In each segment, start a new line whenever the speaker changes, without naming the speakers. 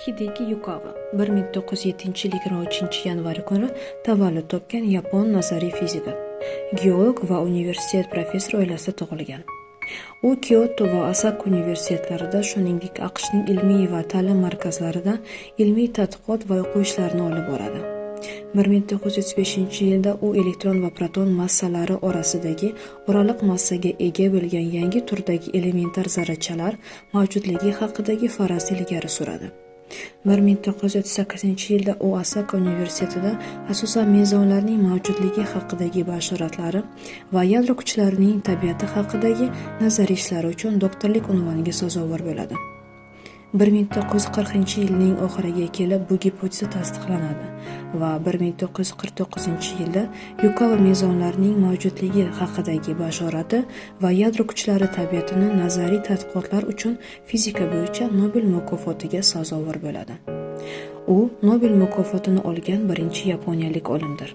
Xideki Yukawa 1907-yil 23-yanvar kuni tavallud topgan yapon nazariy fiziki, geolog va universitet professori oilasida tug'ilgan. U Kyoto va Osaka universitetlarida, shuningdek, AQShning ilmiy va ta'lim markazlarida ilmiy tadqiqot va o'quv ishlarini olib boradi. 1935-yilda u elektron va proton massalari orasidagi oraliq massaga ega bo'lgan yangi turdagi elementar zarrachalar mavjudligi haqidagi farazni ilgari suradi. 1938-yilda u Osaka universitetida asosan mezonlarning mavjudligi haqidagi bashoratlari va yadro kuchlarining tabiati haqidagi nazariy ishlari uchun doktorlik unvoniga sazovor bo'ladi. 1940-yilning oxiriga kelib bu gipoteza tasdiqlanadi va 1949-yilda Yukawa mezonlarning mavjudligi haqidagi bashorati va yadro kuchlari tabiatini nazariy tadqiqotlar uchun fizika bo'yicha Nobel mukofotiga sazovor bo'ladi. U Nobel mukofotini olgan birinchi yaponiyalik olimdir.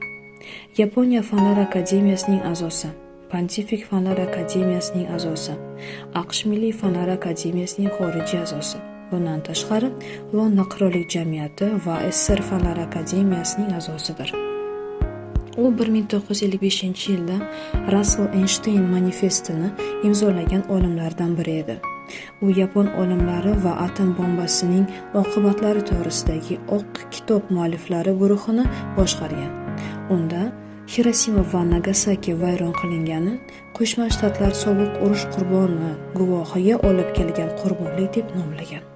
Yaponiya Fanlar akademiyasining a'zosi, Pontifik Fanlar akademiyasining a'zosi, AQSh Milliy Fanlar akademiyasining xorijiy a'zosi. Bundan tashqari, London Qirollik jamiyati va SSR Fanlar akademiyasining a'zosidir. U 1955-yilda Rassel-Eynshteyn manifestini imzolagan olimlardan biri edi. U yapon olimlari va atom bombasining oqibatlari to'g'risidagi Oq kitob mualliflari guruhini boshqargan. Unda Xirosima va Nagasaki vayron qilingani Qo'shma Shtatlar sovuq urush qurboni guvohiga olib kelgan qurbonlik deb nomlagan.